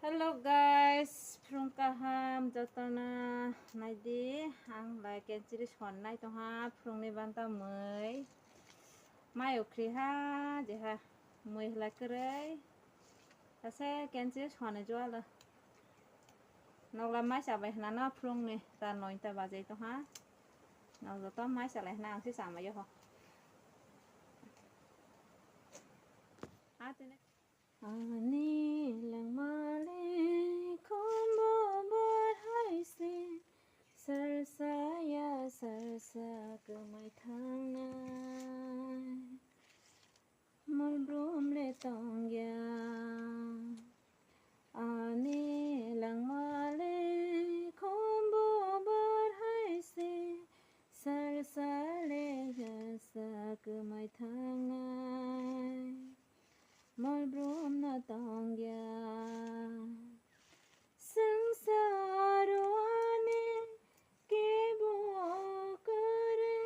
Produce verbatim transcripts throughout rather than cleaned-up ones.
Hello guys, phwrwng kaham jotona naidi, ang lai kenchiri son nai tongha phwrwngni banta mui. Mai ukhri ha, jeha mui hlai kwrwi. Ase kenchiri soni jualo. Nokla mai chabai hwnano phwrwngni ta noita bajai tongha. Nok joto mai chalai hwna ang se chamaio ho. Atene. Ani langmale khumbo bar hai se, sal saya sal sa kwmai thangnai. Mol brum le tongya. Ani langmale khumbo bar hai se, sal sale ya sa kwmai thangnai. Mol brum no tongya. Swngsaro ani kebo kwrwi,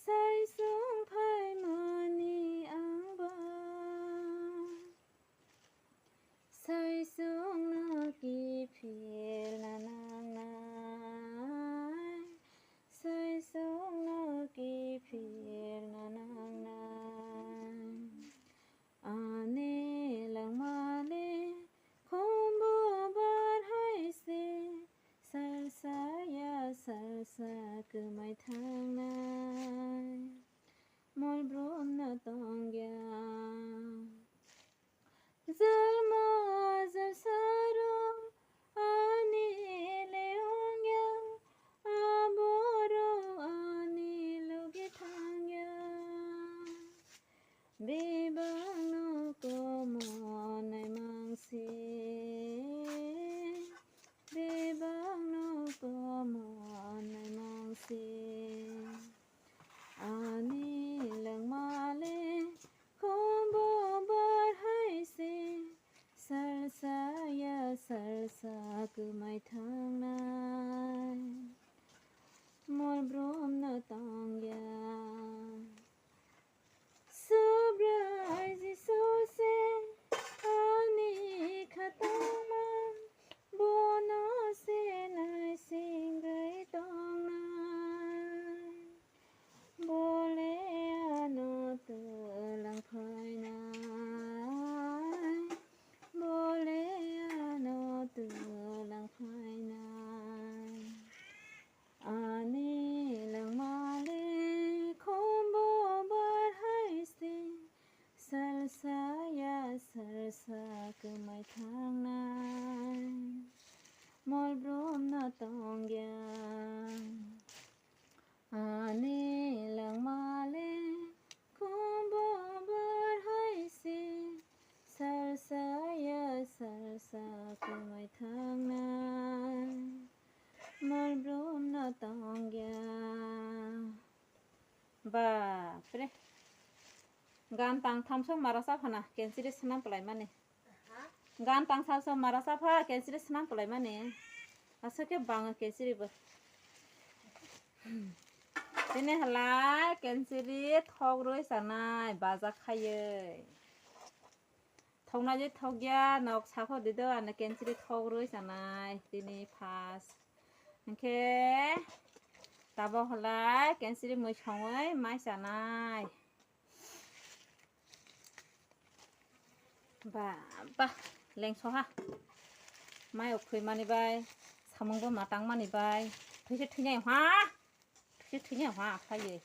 sai song phaimani ang ba. Sai song no kiphil na nangnai, sai song no kiphil na nangnai. Ani langmale khumbo bar hai se, sal saya sal sa kwmai thangnai. Mol brum no tongya. Jalma jalsaro ani le ongya, aboro ani loge thangya. Bebakno komo naimang se, bebakno komo naimang se. Ani langmale khumbo bar hai se, sal saya sal sa kwmai thangnai. Mol brum no tongya. Subrai Jisu se ani khatangma, bono se naisingwi tongnai. Bole ano twlang phainai, bole ano twlang phainai. Ani langmale khumbo bar hai se, sal saya sal sa kwmai thangnai. Mol brum no tongya. Ani langmale khumbo bar hai se, sal saya sal sa kwmai thangnai. Mol brum no tongya. Bapre. Gan tang thamsok mara sa phana, kenchiri swnam pwlaimani. Gan tang salsok mara sa pha, kenchiri swnam pwlaimani. Aswk khe bango kenchiri bo. Tini hala kenchiri thok rwi chanai, baja khaiwi. Thoknai je thokya, nok sakho dido, ano kenchiri thok rwi chanai, tini phas. Hwnkhe tabo hala kenchiri mui songwi mai chanai. Ba, ba, lengsoha. Mai ukhwi mani bai, samung bo matang mani bai. Thwise thwinai ha. Thwise thwinai ha, khaye.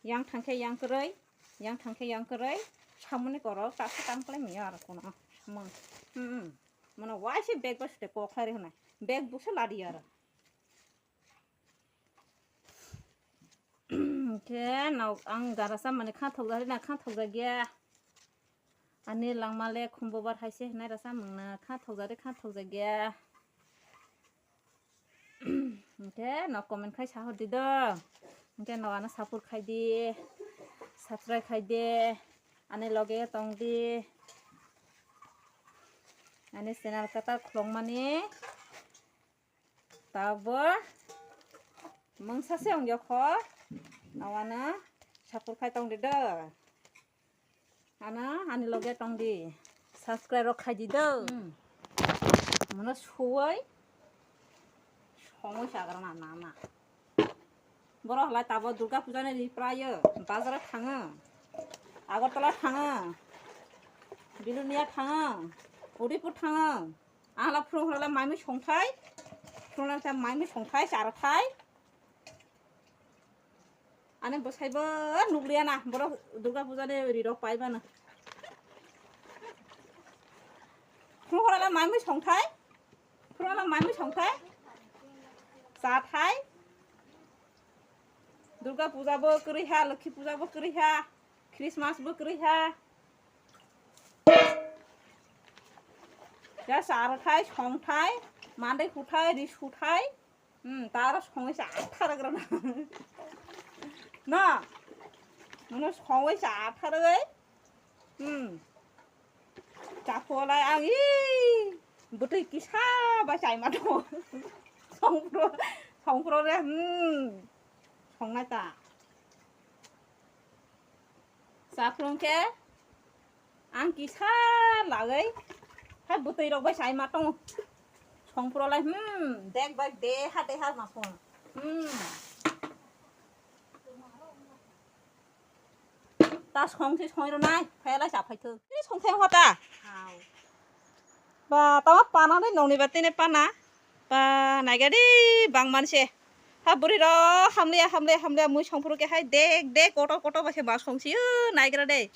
Yang thangkhe yang kwrwi, yang thangkhe yang kwrwi. Samungni korok ta khe tam klai miya aro kono. Samung. Hmm. Mano waise bag ba sute kok khlai rihonai. Bag buksa ladi aro. Khe nok ang gara sa mani kha thokjak na kha thokjak ya. Ani langma le khumbo bar hai se hinai rasa mangna kha thokjak de kha thokjak ya. Hwnkhe nok comment khai sahor di do. Hwnkhe nok ano support khai di. Subscribe khai di. Ani loge tong di. Ani channel kata khulong mani. Tabok bo mungsa se wng yokho. Awana support khai tong di do. Ana ani loge tong di. Subscribe rok khai di do. Hmm. Mono suwai, songwi chagrana nana. Borok halai tabo Durga Puja ni ri prayo, bazar o thango, Agartala thango, Bilonia thango, Udaipur thango. Ala phurung halai maimui songthai, phurung halai maimui songthai, charathai. Ani bwsaibo nukliya na, borok Durga Puja ni rirok paibana. Phurungkhorala maimui songthai, phurungkhorala maimui songthai, chathai. Durga Puja bo kwrwi ha, Lokhi Puja bo kwrwi ha, Christmas bo kwrwi ha. Ya chathai, songthai, mandai huthai, ri suthai. Hmm, taro songwi sa athar gra na. Na. Mono songwi sa athar gai. Hmm. Chapolai ang i bwtwi kisa ba chai ma to. Songpro, songpro re. Hmm. Songnai ta. Cha phurung khe ang kisa lagwi hai bwtwi rok bai sai ma tongo. Songpro lai, hmm, dek bai deha deha ma song. Hmm. Ta song se song ro nai, phai lai cha phai thung. Ni song thai hota. Ba, tama pana dai nongni ba tini pana. Ba, naiga di bang manse. Ha buri ro hamliya, hamliya, hamliya mui songphuru khe hai dek, dek, kotor, kotor ba se ba songsi, uh, naigra de.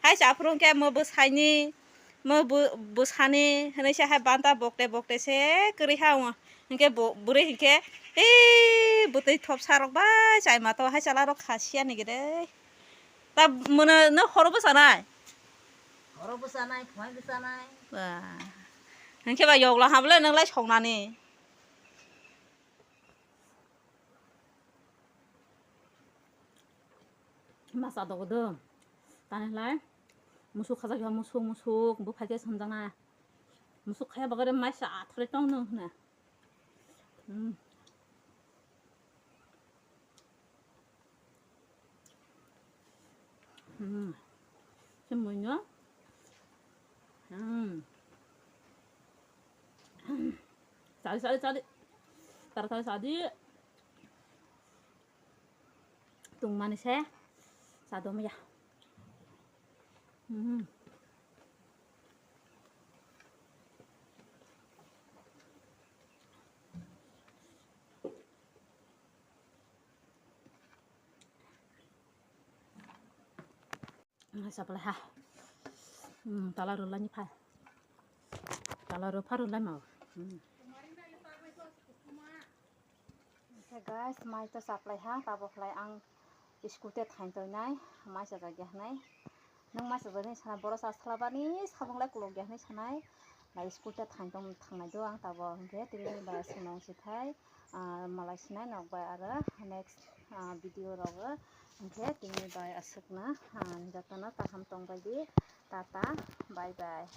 Hai cha phuru khe mo bwsaini, mo bw-, bwsani, hinui se hai banta bokte, bokte se kwrwi ha wngo. Hinkhe bo-, bwrwi hinkhe, ee, bwtwi thopsa rok bai chai ma to, hai chala rok kha siya ni gede. Ta mono no horo bwsa nai? Horo bwsa nai, phai bwsa nai. Ba. Hinkhe ba yogla hamle nang lai songnani. Masa dogo do. Tani lai. Musuk khajak ya musuk, musuk. Bu phaikhe sanjana. Musuk khaya bagare maisa athare tong nung hna. Hmm. Hmm. Semuanya. Hmm. Sadi, sadi, sadi. Tar sadi, sadi. Tungmani se. Sadom ya. Hmm. Saplai ha. Hmm, tala rwlani phai. Tala rw pha rwlai ma. Hmm. Guys, mai to saplai ha, tabo khlai ang school te thain toinai, mai sajak ya hnai. Nwng mai sajak ni sana boro sa sla bani, sabung lai kuluk ya hnai sanai. Lai school te thain tong thangnai do ang tabo, hwnkhe tini ba swnam si thai, ah, malai sinai nok bai aro next, ah, video rogo. Hwnkhe tini bai aswk na, ah, jotono kaham tong bai di. Tata, bye bye.